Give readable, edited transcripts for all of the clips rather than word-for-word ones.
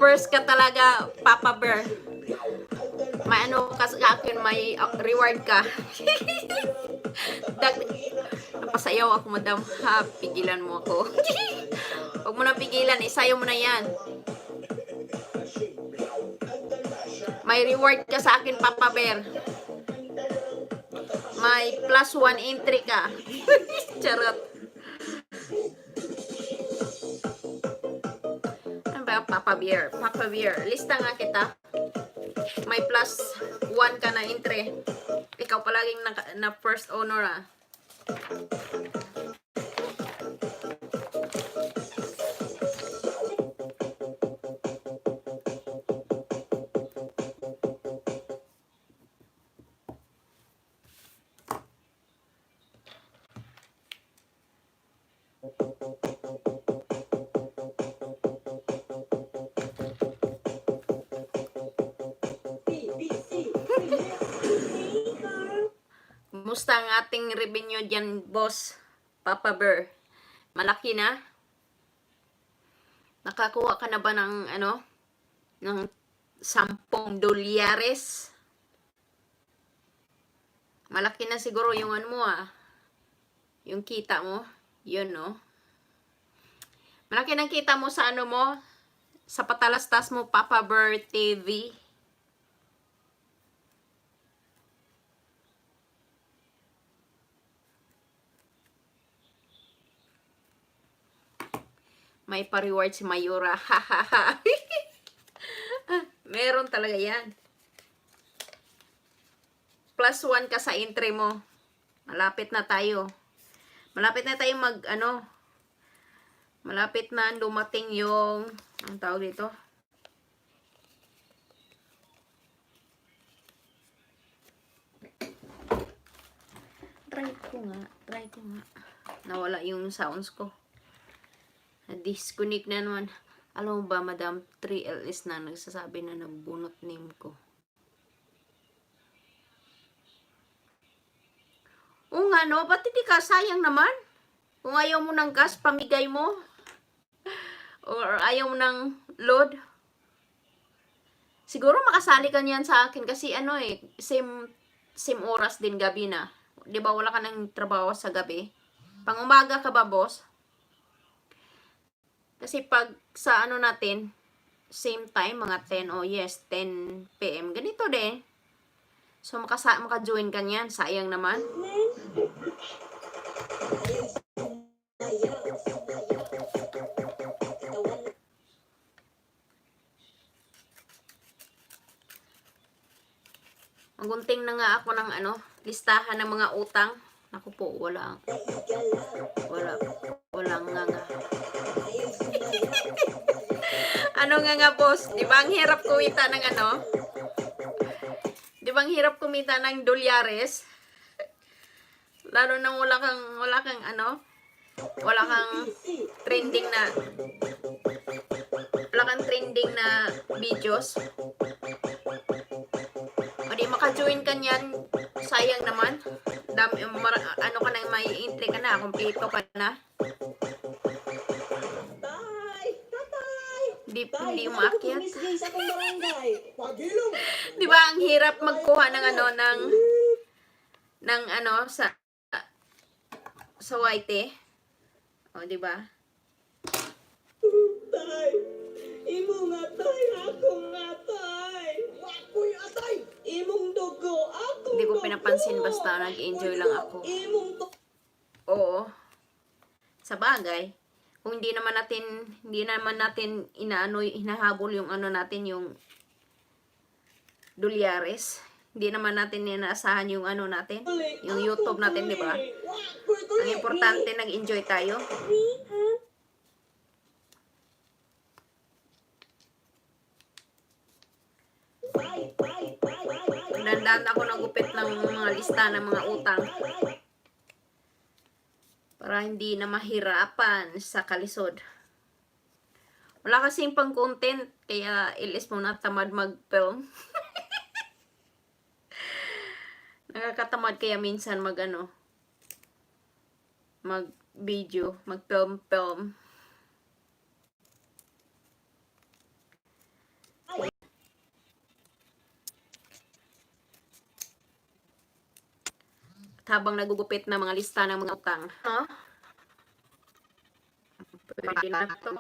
first ka talaga, Papa Bear. May ano ka sa akin, may reward ka. Napasayaw ako, madam. Ha, pigilan mo ako. Huwag mo na pigilan, isayaw mo na yan. May reward ka sa akin, Papa Bear. May +1 entry ka. Charot. Ano ba, Papa Bear? Papa Bear, lista nga kita. May +1 ka na entry. Ikaw palaging na first owner, ah. Kumusta ang ating revenue dyan, boss? Papa Bear? Malaki na? Nakakuha ka na ba ng, ano, ng 10 dolyares? Malaki na siguro yung ano mo, ah. Yung kita mo. Yun, no? Malaki na kita mo sa ano mo, sa patalastas mo, Papa Bear TV. May pa-reward si Mayura. Meron talaga yan. +1 ka sa entry mo. Malapit na tayo. Malapit na tayo malapit na dumating yung, ang tawag dito? Try ko nga. Nawala yung sounds ko. Na-disconnect na naman. Alam mo ba, Madam, 3LS na nagsasabi na nabunot name ko. Oo nga, no? Ba't hindi ka? Sayang naman. Kung ayaw mo ng gas, pamigay mo. Or ayaw mo ng load. Siguro makasali ka niyan sa akin kasi ano eh, same oras din gabi na. Di ba wala ka ng trabaho sa gabi? Pang-umaga ka ba, boss? Kasi pag sa ano natin, same time, mga 10, oh yes, 10 PM. Ganito din. So, maka-join ka niyan. Sayang naman. Magunting na nga ako ng ano, listahan ng mga utang. Naku po, wala nga. Ano nga, boss? Di ba ang hirap kumita ng ano? Di ba ang hirap kumita ng dolyares? Lalo nang wala kang ano? Wala kang trending na videos. O di maka-join ka niyan. Sayang naman. Ano ka na, may entry ka na, kompleto ka na. Hindi umakyat. Di ba ang hirap magkuha ng ano, ng ano, sa YT? O, di ba? Tay, imo nga tay, ako nga tay. Wakoy atay, imong dugo, ako. Hindi ko pinapansin, basta nag-enjoy lang ako. Oo. Sa bagay, kung hindi naman natin hinahabol yung ano natin, yung dolyares. Hindi naman natin inaasahan yung ano natin, yung YouTube natin, di ba? Ang importante, nag-enjoy tayo. Nandaan ako ng gupit ng mga lista ng mga utang. Para hindi na mahirapan sa kalisod. Wala kasing pang content, kaya ilis mo na tamad mag-film. Nakakatamad kaya minsan mag-video, mag-film. habang nagugupit na mga lista ng mga utang. No? Pwede na to.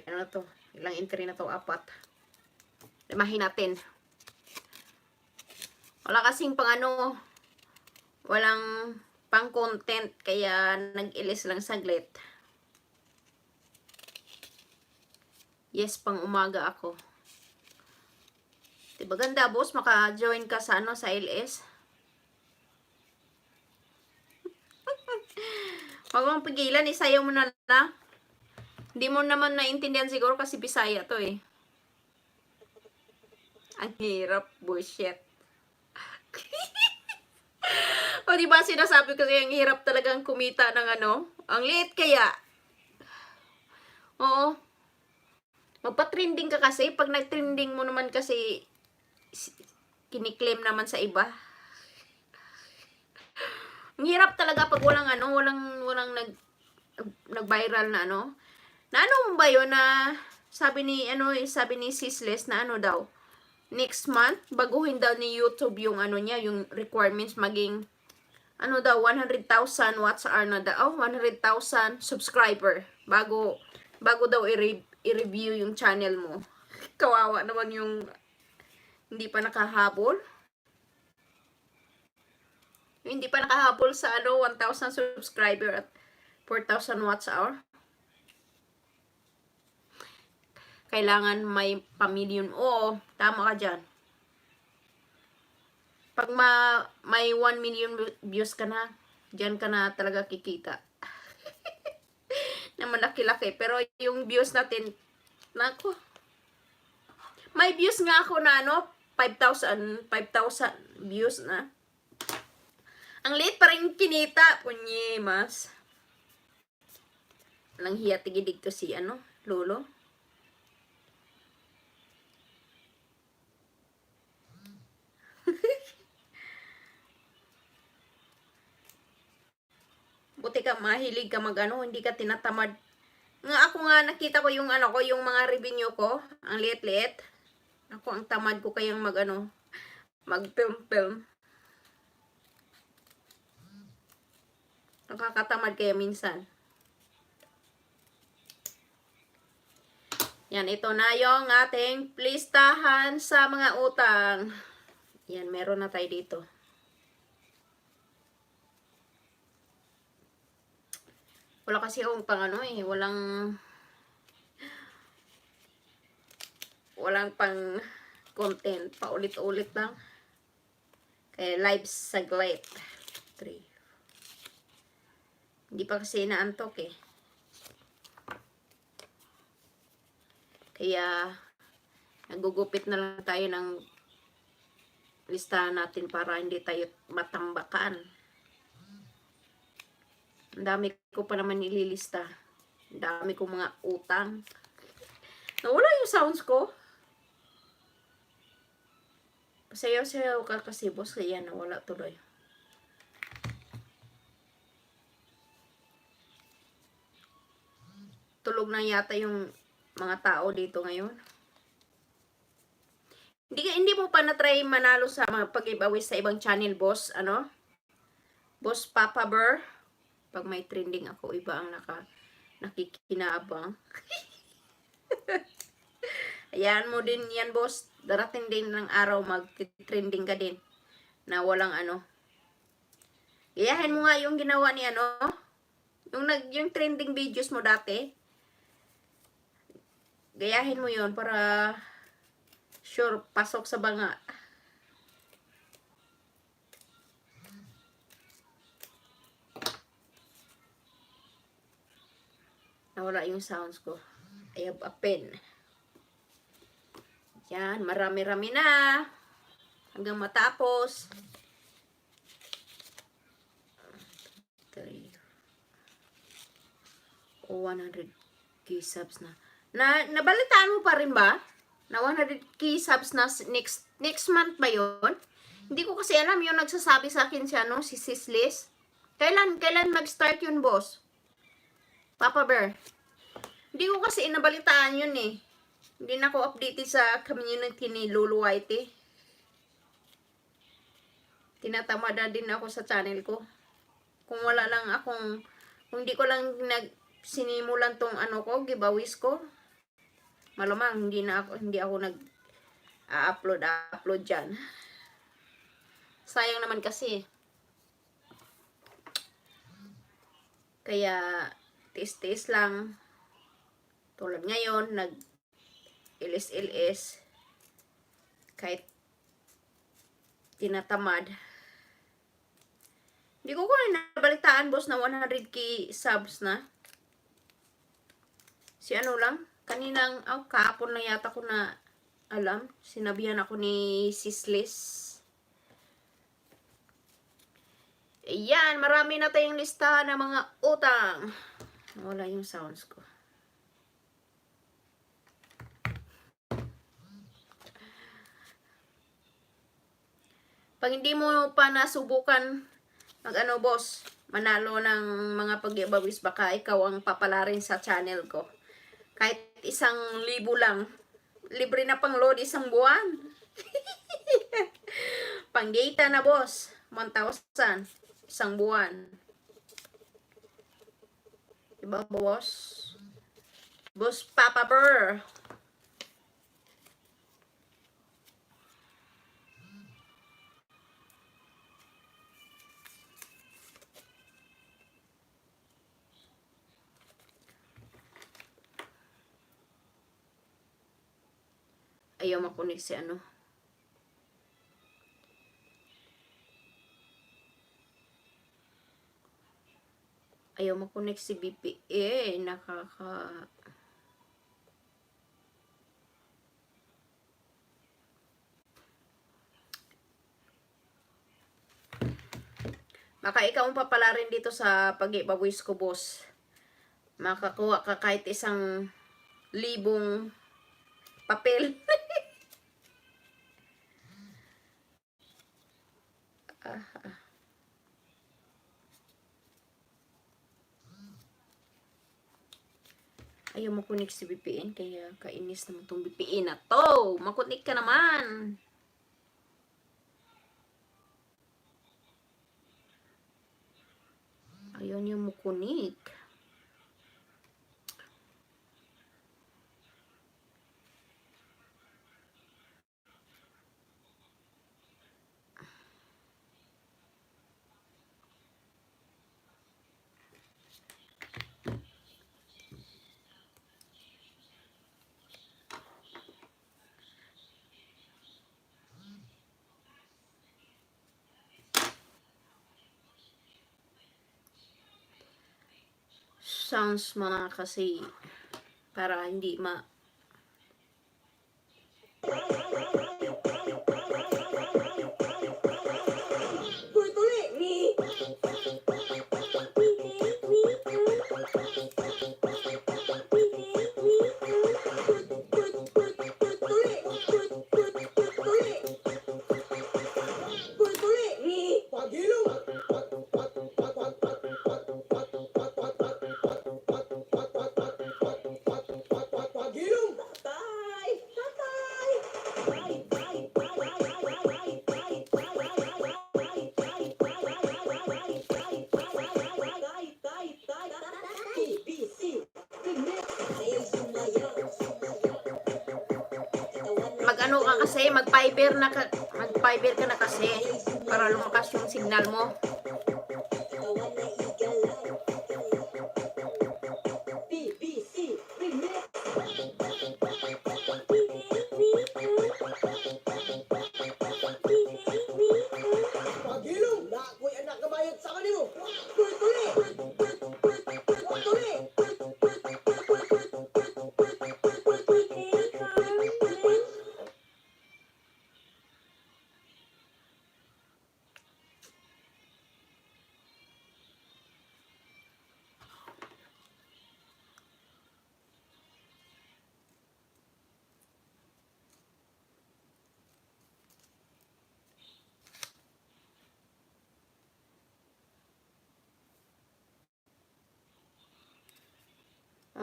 Ano to? Ilang entry na to? 4. Limahin natin. Wala kasing pang ano, walang pang content, kaya nag-ilis lang saglit. Yes, pang umaga ako. Diba ganda, boss? Maka-join ka sa ano, sa LS. Huwag mong pigilan, isayaw mo na lang. Hindi mo naman naintindihan siguro kasi Bisaya to eh. Ang hirap, bullshit. O diba sinasabi ko ang hirap talagang kumita ng ano? Ang liit kaya. Oo. Magpa-trending ka kasi. Pag nag-trending mo naman kasi, kiniklaim naman sa iba. Ang hirap talaga pag walang ano, walang nag-viral na ano. Na ano mo ba yun na sabi ni Sisles na ano daw, next month baguhin daw ni YouTube yung ano niya, yung requirements maging ano daw 100,000 watts hour na daw, 100,000 subscriber bago daw i-review yung channel mo. Kawawa naman yung hindi pa nakahabol. Hindi pa nakahabol sa ano 1,000 subscriber at 4,000 watts hour. Kailangan may pamilyon. Oo, tama ka dyan. Pag may 1 million views ka na, dyan ka na talaga kikita. Na malaki-laki. Pero yung views natin, naku. May views nga ako na ano, 5,000 views na. Ang liit pa rin kinita. Punye, mas. Walang hiya tigidig to si ano, lolo. Buti ka mahilig ka magano, hindi ka tinatamad. Nga ako nga nakita ko yung ano ko, yung mga revenue ko, ang liit-liit. Ako ang tamad ko kayang magano, mag-film. Nakakatamad kaya minsan. Yan, ito na yung ating listahan sa mga utang. Yan, meron na tayo dito. Wala kasi akong pang ano eh, walang pang content, paulit-ulit lang. Kaya live saglit. 3. Hindi pa kasi inaantok eh. Kaya nagugupit na lang tayo ng listahan natin para hindi tayo matambakan. Ang dami ko pa naman nililista. Ang dami ko mga utang. Nawala yung sounds ko. Pasayaw-sayaw ka kasi, boss. Kaya nawala tuloy. Tulog na yata yung mga tao dito ngayon. Hindi mo pa na-try manalo sa mga pag-giveaway sa ibang channel, boss. Ano? Boss Papa Bear. Pag may trending ako, iba ang nakikinabang. Ayan mo din yan, boss. Darating din ng araw, mag-trending ka din. Na walang ano. Gayahin mo nga yung ginawa ni ano. Yung trending videos mo dati. Gayahin mo yun para sure, pasok sa banga. Nawala yung sounds ko. I have a pen. Yan, marami-rami na. Hanggang matapos. 3. O 100k subs na. Nabalitaan mo pa rin ba? Na 100k subs na next month ba yun? Hindi ko kasi alam yung nagsasabi sa akin siya, no? Si Sislis. Kailan mag-start yun, boss? Papa Bear. Hindi ko kasi inabalitaan yun eh. Hindi na ako updated sa community ni Lolo Whitey. tinatamad na din ako sa channel ko. Kung wala lang akong, kung hindi ko lang sinimulan tong ano ko, giveaways ko, malamang hindi ako upload dyan. Sayang naman kasi. Kaya, tiis-tiis lang. Tulad ngayon, ilis-ilis. Kahit tinatamad. Hindi ko nabalitaan, boss, na 100k subs na. Si ano lang, kahapon na yata ko na alam. Sinabihan ako ni Sislis. Ayan, marami na tayong listahan ng mga utang. Wala yung sounds ko. Pag hindi mo pa nasubukan mag-ano, boss, manalo ng mga pag-giveaways, baka ikaw ang papalarin sa channel ko. Kahit 1,000 lang. Libre na pang load isang buwan. Pang data na, boss. 1,000 isang buwan. Diba, boss? Boss Papa Burr. Ayaw makunik si ano. Ayaw makunik si BPA. Baka ikaw ang papalarin dito sa pag-giveaways ko, boss. Makakuha ka kahit 1,000 papel. Ayaw makunik si VPN, kaya kainis naman tong VPN na to. Makunik ka naman. Ayaw niya makunik. Sounds mga kasi para hindi Tuloy-tuloy ni. mag-ano ka kasi, mag-fiber ka na kasi para lumakas yung signal mo.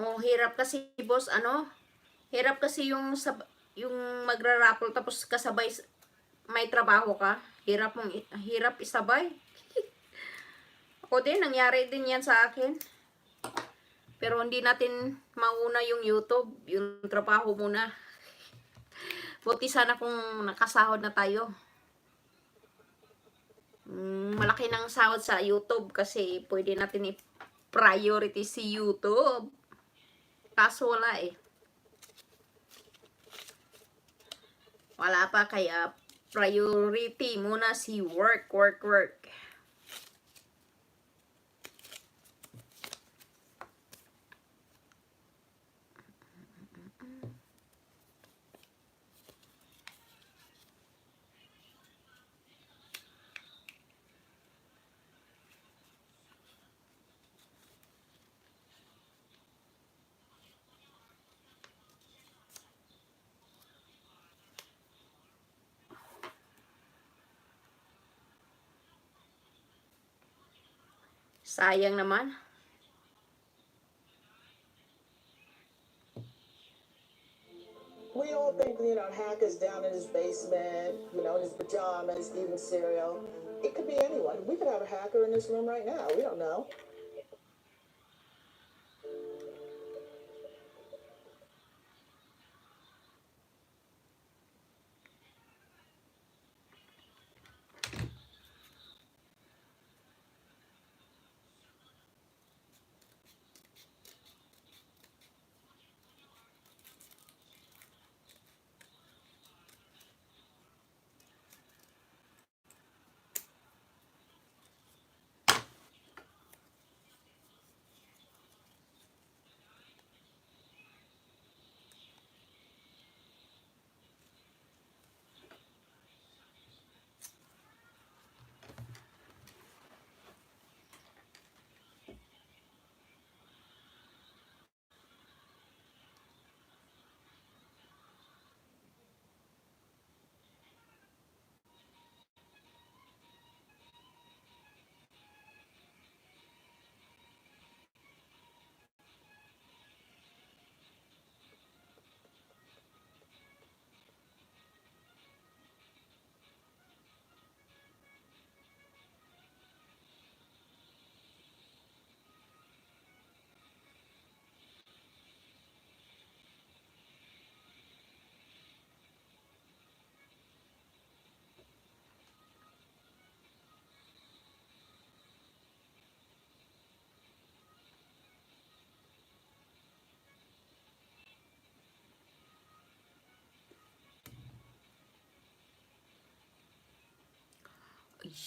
Oh, hirap kasi, boss, ano? Hirap kasi yung magra-raffle tapos kasabay may trabaho ka. Hirap isabay. Ako din, nangyari din yan sa akin. Pero hindi natin mauna yung YouTube, yung trabaho muna. Buti sana kung nakasahod na tayo. Malaki ng sahod sa YouTube kasi pwede natin i-priority si YouTube. Kaso wala eh. Wala pa, kaya priority muna si work. Sayang naman. We all think, Hack is down in his basement, in his pajamas, eating cereal. It could be anyone. We could have a hacker in this room right now. We don't know.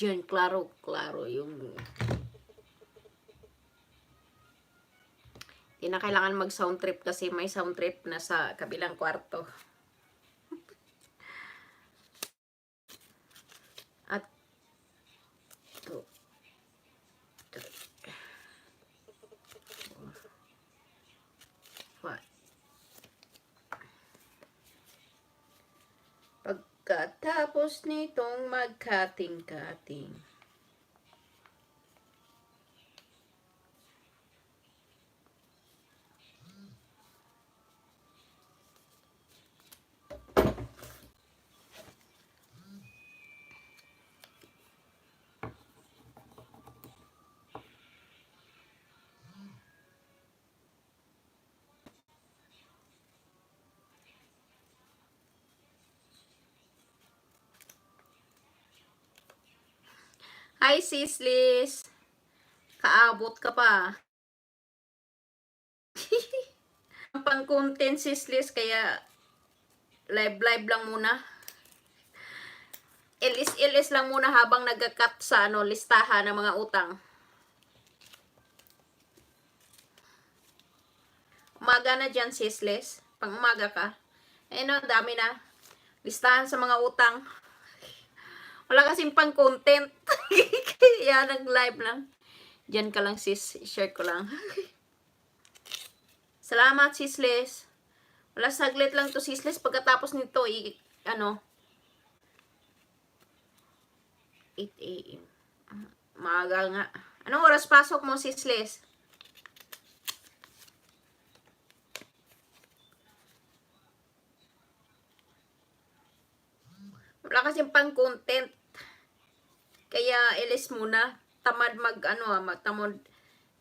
Yan, klaro yung hindi na kailangan mag sound trip kasi may sound trip na sa kabilang kwarto. At 2, 3, 4, 5. Pagkatapos nitong magkating-kating, hi sis Liz, kaabot ka pa. Pang content sis Liz, kaya live lang muna. Ilis lang muna habang nagka-cut sa listahan ng mga utang. Umaga na dyan sis Liz, pang umaga ka. Dami na. Listahan sa mga utang. Wala kasing pang content. Kaya nag-live lang. Diyan ka lang sis, share ko lang. Salamat sis Les. Wala, saglit lang to sis Les. Pagkatapos nito, 8 a.m. Maaga nga. Anong oras pasok mo sis Les? Wala kasing pang content. Kaya ilis muna. Tamad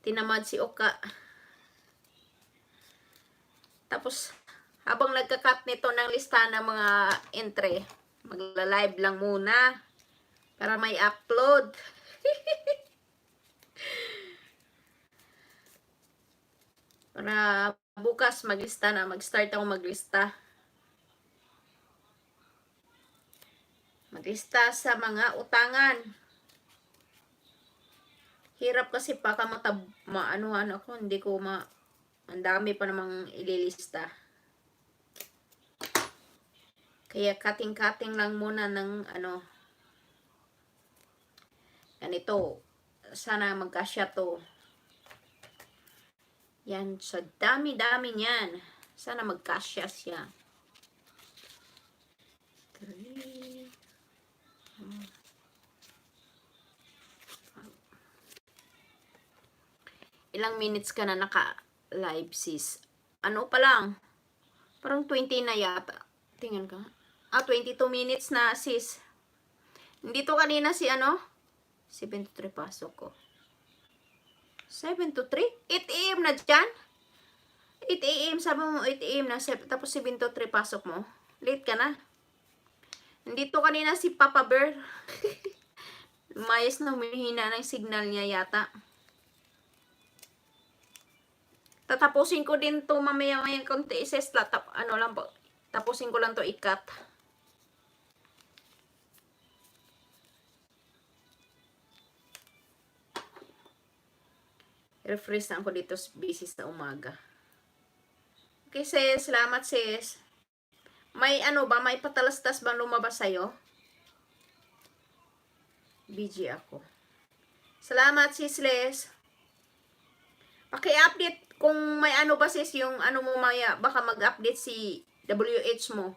tinamad si Oka. Tapos, habang nagka-cut nito ng listahan ng mga entry, magla-live lang muna para may upload. Para bukas maglista na, mag-start ako maglista. Maglista sa mga utangan. Hirap kasi baka maanuhan ako, hindi ko ang dami pa namang ililista. Kaya cutting lang muna ng ganito. Sana magkasya to. Yan, sa dami-dami niyan. Sana magkasya siya. 3. Ilang minutes ka na naka-live, sis? Ano pa lang? Parang 20 na yata. Tingnan ka. 22 minutes na, sis. Hindi to kanina si 7-3 pasok ko. 7 to 3? 8 a.m. na dyan? 8 a.m. Sabi mo 8 a.m. na. Tapos 7 to 3 pasok mo. Late ka na. Hindi to kanina si Papa Bear. Lumayas na, humihina ng signal niya yata. Tatapusin ko din to mamaya konti. Tapusin ko lang to ikat. Refresh na ako dito, busy sa umaga. Okay, sis. Salamat, sis. May may patalastas bang lumabas sa'yo? Busy ako. Salamat, sis Les. Paki-update kung may ba, sis, yung mo maya. Baka mag-update si WH mo.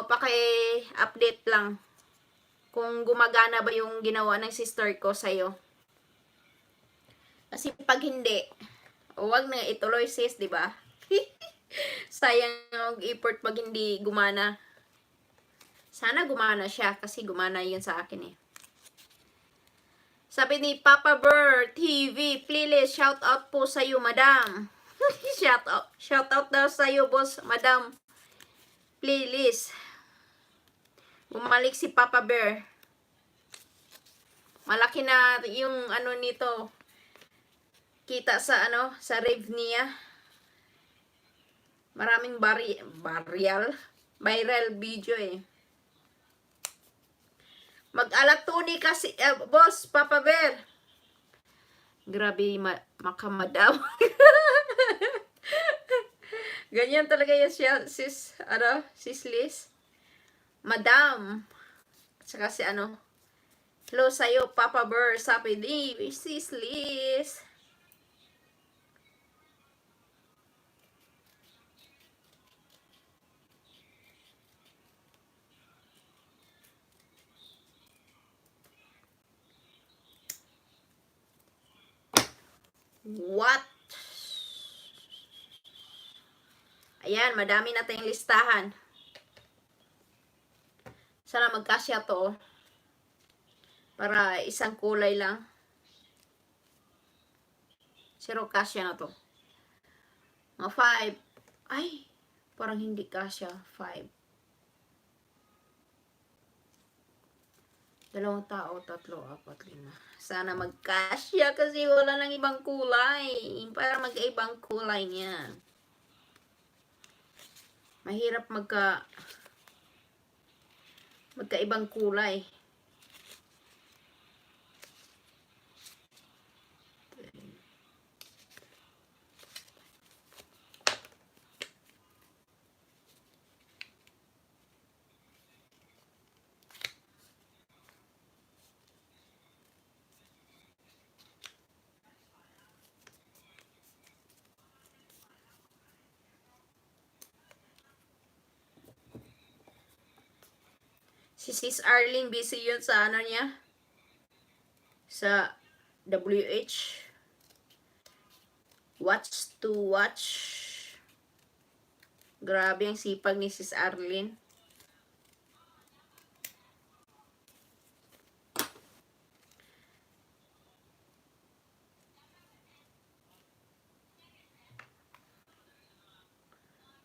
Paki-update lang. Kung gumagana ba yung ginawa ng sister ko sa'yo. Kasi pag hindi, huwag na ituloy, sis, di ba? Sayang ang effort pag hindi gumana. Sana gumana siya kasi gumana yun sa akin eh. Sabi ni Papa Bird TV, please shout out po sa iyo, madam. Shout out daw sa iyo, boss, madam. Please. Bumalik si Papa Bear. Malaki na yung nito. Kita sa sa rave niya. Maraming viral video eh. Mag-alatuni kasi boss Papa Bear. Grabe makamadaw. Ganyan talaga yan siya, sis Liz. Madam. At saka si hello sa'yo, Papa Bear. Sabi ni sis Liz. What? Ayan, madami na tayong listahan. Sana magkasya to. Para isang kulay lang. Zero kasya na to. Mga 5. Ay, parang hindi kasya. 5. 2 tao, 3, 4, 5. Sana magkasya kasi wala nang ibang kulay. Para magkaibang kulay niya. Mahirap magkaibang kulay. Si Sis Arlene, busy yun sa niya. Sa WH. Watch to watch. Grabe ang sipag ni Sis Arlene.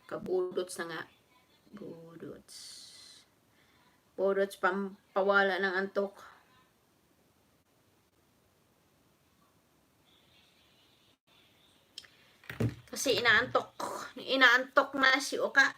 Kabudots na nga. Budots. Budots pampawala ng antok. Kasi inaantok na si Oka.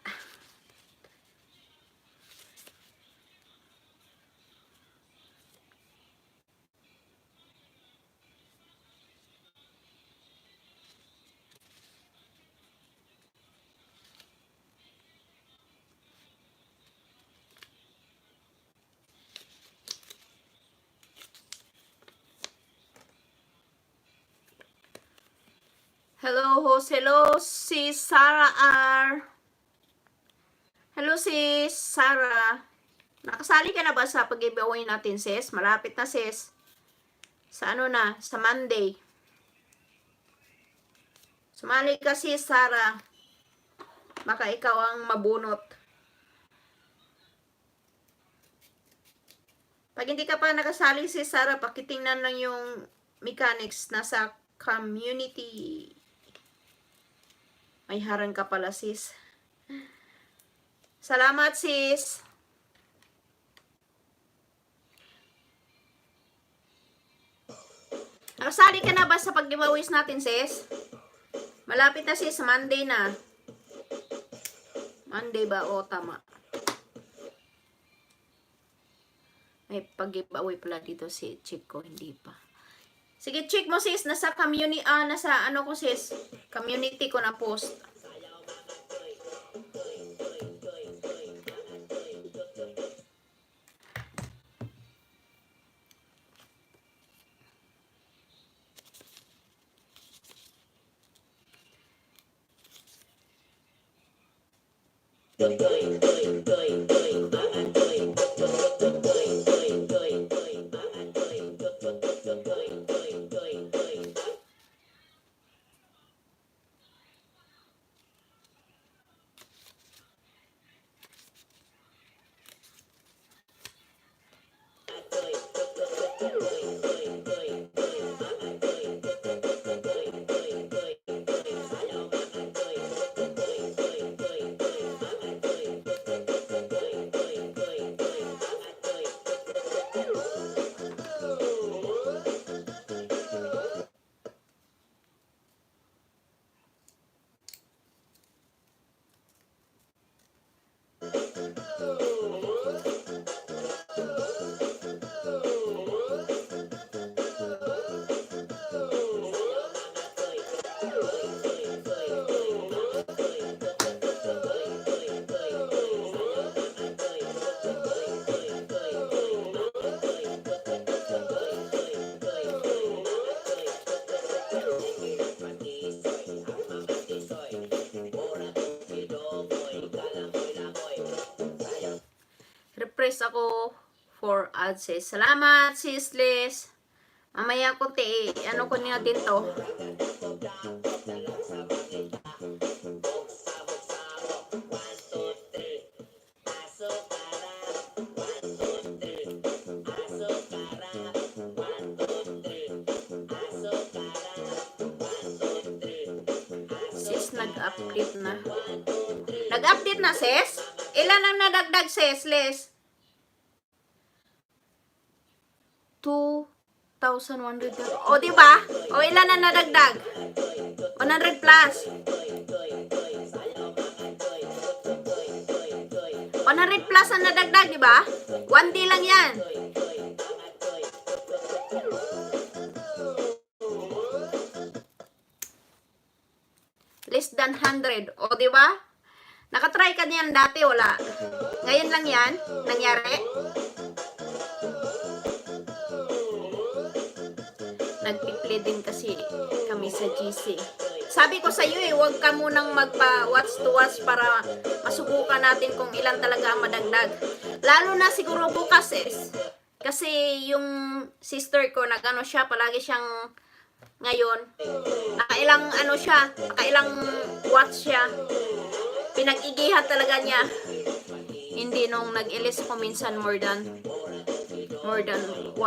Hello, si Sarah R. Hello, sis Sarah. Nakasali ka na ba sa pag-giveaway natin, sis? Malapit na, sis. Sa ano na? Sa Monday. Sumali ka, sis Sarah. Baka ikaw ang mabunot. Pag hindi ka pa nakasali, sis Sarah, pakitingnan lang yung mechanics nasa community. May harang ka pala, sis. Salamat, sis. Nakasali ka na ba sa pag-giveaways natin, sis? Malapit na, sis. Monday na. Monday ba? O, tama. May pag-giveaway pala dito si Chico. Hindi pa. Sige, check mo, sis. Nasa community, nasa ano ko, sis. Community ko na post. Refresh ako for AdSense. Salamat, sis Liz. Mamaya ko ano ko nga din to. Sis, nag-update na. Nag-update na, sis? Ilan ang nadagdag, sis, Liz? 2,100. O, diba? O, ilan ang nadagdag? 100 plus. 100 plus ang nadagdag, diba? 1D lang yan. Less than 100. O, diba? Nakatry ka niyan dati, wala. Ngayon lang yan, nangyari. Nagpi-play din kasi kami sa GC. Sabi ko sa iyo huwag ka munang magpa-watch to watch para masubukan natin kung ilan talaga ang madagdag. Lalo na siguro bukas kasi yung sister ko, nag-ano siya, palagi siyang ngayon. Nakailang ano siya, nakailang watch siya. Pinag-igihan talaga niya. Hindi nung nag-ilis ko minsan more than 100.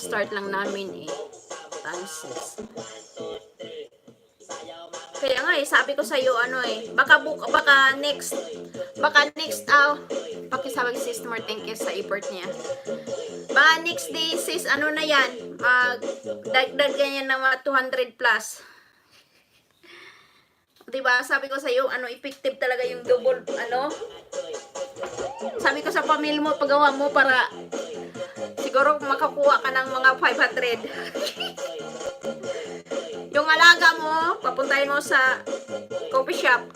Start lang namin times 6. Kaya nga sabi ko sa iyo baka next pakisabi si Sister Mar, thank you sa effort niya. Baka next day sis, na yan, dagdag yan ng mga 200 plus. Diba? Sabi ko sa iyo, effective talaga yung double, Sabi ko sa pamilya mo, pagawa mo para siguro makakuha ka ng mga 500. Yung alaga mo, papuntahin mo sa coffee shop.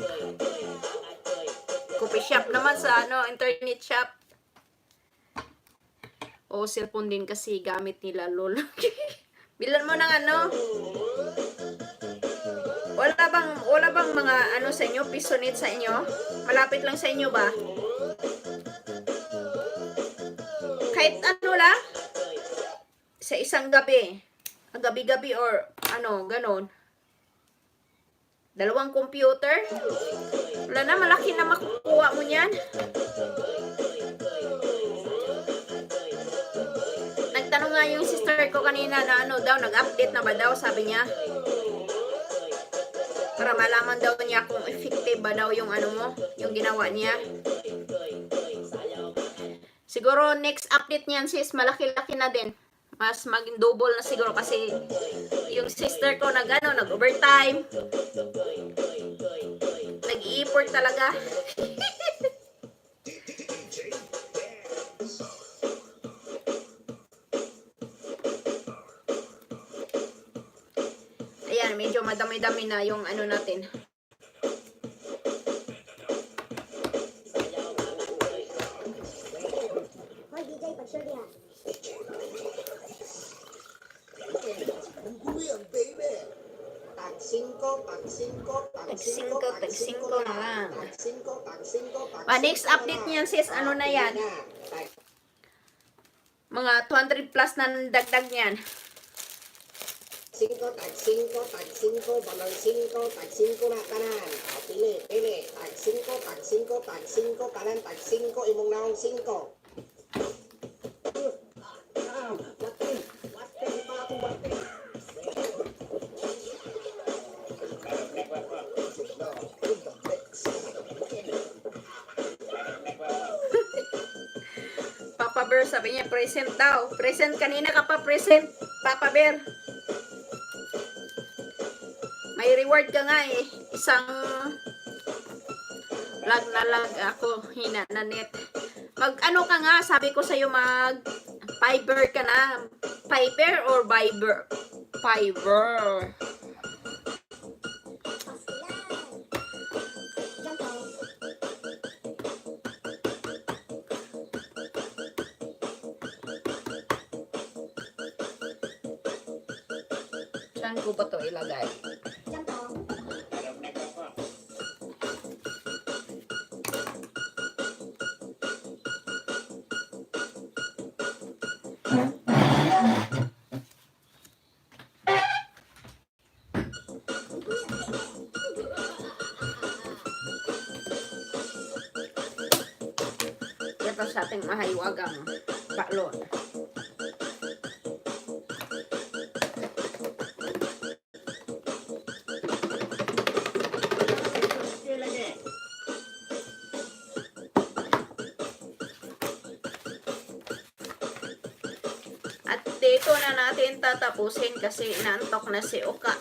Coffee shop naman sa internet shop. O cellphone din kasi gamit nila lol. Bilan mo ng wala bang mga sa inyo, pisonit sa inyo? Malapit lang sa inyo ba? Kahit lang sa isang gabi. Gabi-gabi or ganon. 2 computer. Wala na, malaki na makukuha mo niyan. Nagtanong nga yung sister ko kanina na nag-update na ba daw, sabi niya. Para malaman daw niya kung effective ba daw yung yung ginawa niya. Siguro next update niyan sis, malaki-laki na din. Mas maging double na siguro kasi yung sister ko nag-overtime. Nag-i-effort talaga. Ayan, medyo madami-dami na yung natin. Tag-5 na lang. Next update niyan sis, na yan? Mga 200 plus na dagdag niyan. 5, balon 5, tag 5 na kanan. Pili. Tag 5, kanan, tag 5, imong naong 5. Papa Bear, sabi niya, present daw. Present, kanina ka pa present, Papa Bear. May reward ka nga isang lag na lag ako, hina na net. Ka nga, sabi ko sa'yo Fiber ka na. Fiber or Viber? Fiber. Saan ko ba to ilagay? Ito sa ating mahayiwagang balon. At dito na natin tatapusin kasi inaantok na si Oka.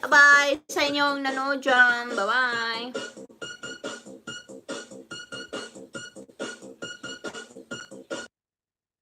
Bye-bye sa inyong nanood dyan. Bye-bye.